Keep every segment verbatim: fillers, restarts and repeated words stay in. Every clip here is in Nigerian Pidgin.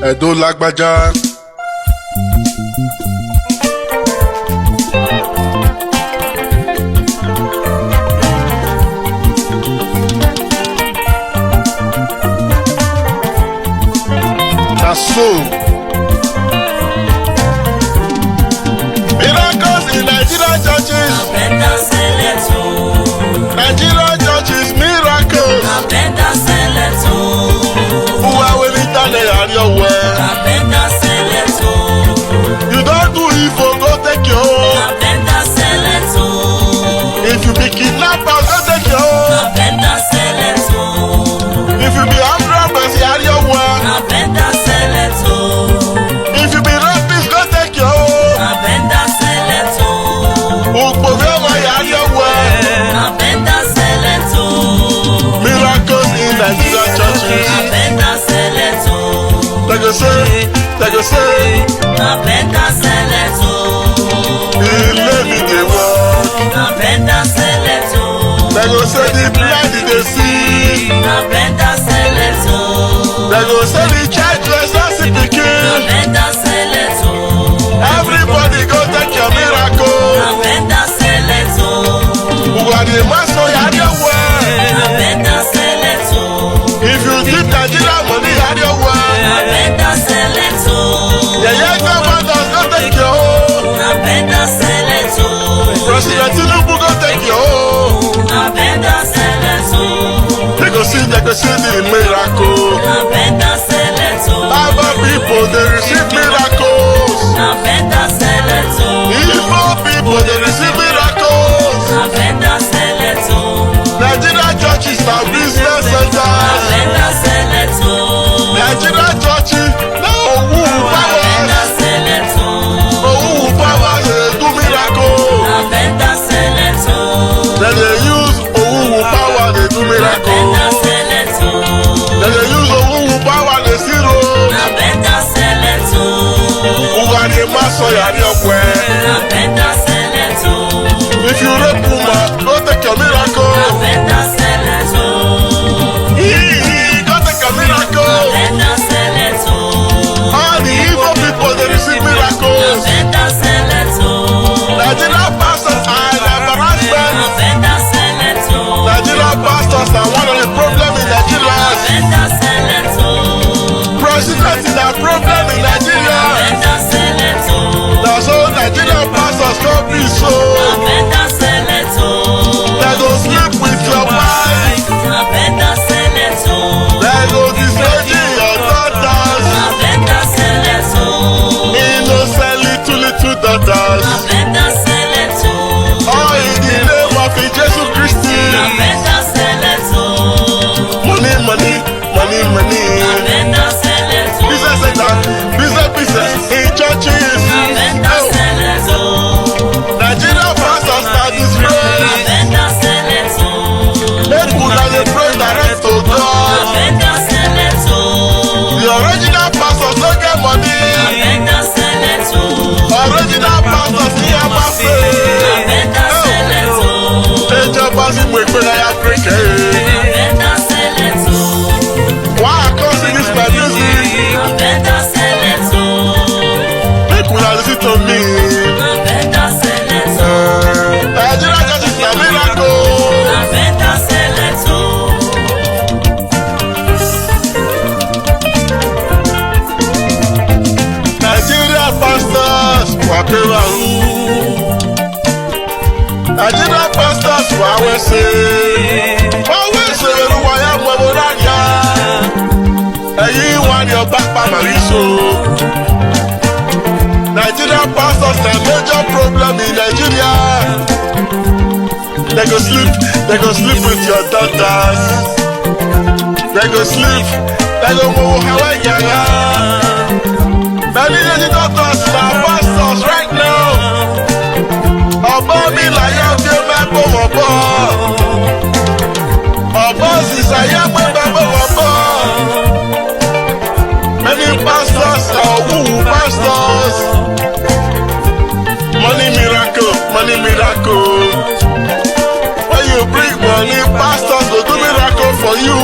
Edo Lagbaja. Na so. Miracles in Nigeria churches. Nigeria churches, miracles. Uwa we mi tane ari owe. You don do evil, go take your own. If you be kidnapper, go take your own. If you be armed robber, see how you want. If you be rapist, go take your own. Ukpogoma, how you want. Miracles in Nigeria churches. They go say, they go say, na better select o. The lady dey work. Na better select o. They go say the blind dey see. Na better select o. They go say the childless don see pikin. Na better select o. Everybody go take your miracle. Na better select o. Who are the master? How you want. Na better select o. If you give Nigeria money, how you want. Na better select o. Yeah, yeah, governors go take your own. Na better select o. President Tinubu go take your own. Na better select o. They go see, they go see the miracle. Na better select o. Our people, they receive miracles. Na better select o. Igbo people, they receive miracles. Na better select o. Nigeria churches na business centers. Na better select o. Nigeria churches na Owu power. Na better select o. Owu power dey do miracle. Na better select o. Dem dey use Owu power dey do miracle. Na better select o. Dem dey use Owu power dey see road. Na better select o. Uwa dey maso yari okwe. Na better select o. If you rape woman, go take your miracle. Na better select o. Hee, go take your miracle. Na better select o. All the evil people, they receive miracles. Na better select o. Nigeria pastors are an embarrassment. Na better select o. Nigeria pastors are one of the problem in Nigeria. Na better select o. Prostitutes are a problem in Nigeria. Na so Nigerian pastors no be so. They go sleep with your wife. They go disgrace your daughters. Innocent little, little daughters. All in the name of Jesus Christ. Money, money, money, money. Business center, business, business in churches. Oh, Nigeria pastors are disgraced. Make una dey pray direct to God. The original pastors no get money. Original pastors ní Abase. Ẹ jẹ́ bá sí mo ìpínlẹ̀ Áfíríkà. Why I come sing this my music? Make una listen to me. Nigeria churches na miracle. Nigeria pastors, whatever. Nigeria pastors, wa we say. Wa we say, we wa ya mo mo na ya. Ẹ̀yin wa ni ọba pa Mariso. Nigeria pastors na major problem in Nigeria. They go sleep, they go sleep with your daughters. They go sleep, they go move Hawaii yara. Many lady doctors na pastors right now. Ọ̀bọ mi là yà fi ọmọ ẹ̀kọ́ wọ̀ bọ̀. Ọ̀bọ sísà yà pé bàbá wọ̀ bọ̀. Many pastors are who pastors. Money miracle. When you bring money, pastors go do miracle for you.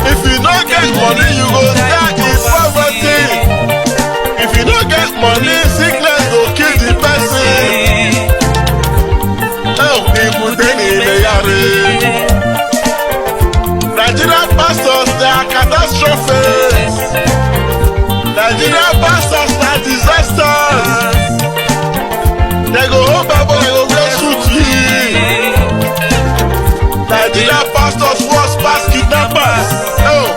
If you no get money, you go die in poverty. If you no get money, sickness go kill the person. Oh, people dey in the yard. Nigerian pastors, they are catastrophes. Nigerian pastors are disasters. They go hold Bible, they go wear suit. Nigerian pastors worse pass kidnappers. Oh,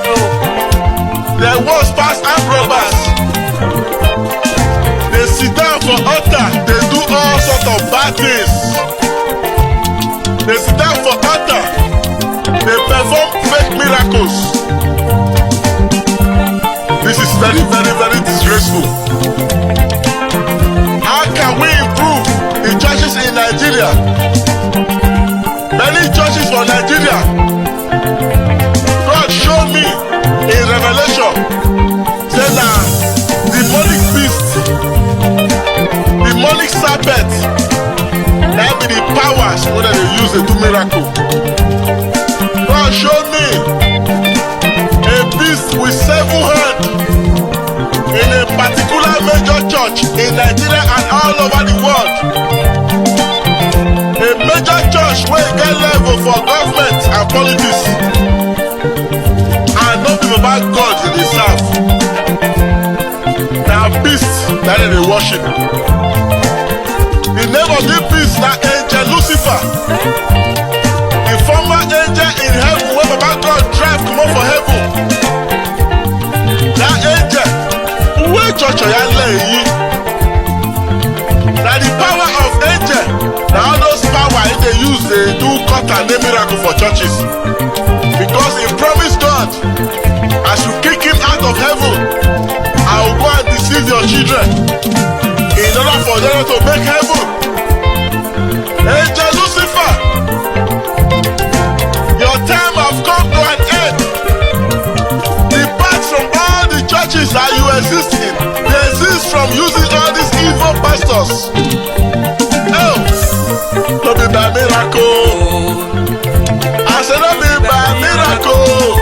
they worse pass armed robbers. They sit down for altar, they do all sorts of bad things. They sit down for altar, they perform fake miracles. This is very, very, very disgraceful. How can we improve the churches in Nigeria? Many churches for Nigeria, God show me in revelation, say na demonic beast, demonic serpent, na be the powers wey dem dey use dey do miracle. God show me a beast with seven hand in a particular major church in Nigeria and all over the world. A major church wey get level for government and politics. And no be Baba God dem dey serve. Na beast na dem dey worship. The name of the beast na angel Lucifer. The former angel in heaven wey Baba God drive comot for heaven. That angel wey church oya lay yi. Na the power of angel, na all those power e dey use dey do cut and name miracle for churches. Because he promise God, as you kick him out of heaven, I will go and deceive your children in order for them to make heaven. Angel Lucifer, your time have come to an end. Depart from all the churches that you exist in. They exist from using all these evil pastors. Oh, no be by miracle. I say no be by miracle.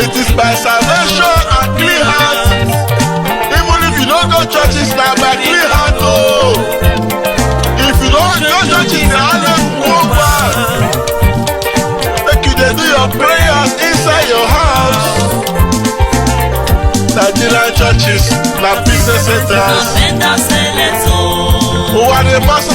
It is by salvation and clean heart. Even if you no go churches, na by clean heart o. If you no go churches, na only one man. Make you dey do your prayers inside your house. Nigerian churches na business centers. Who are the masters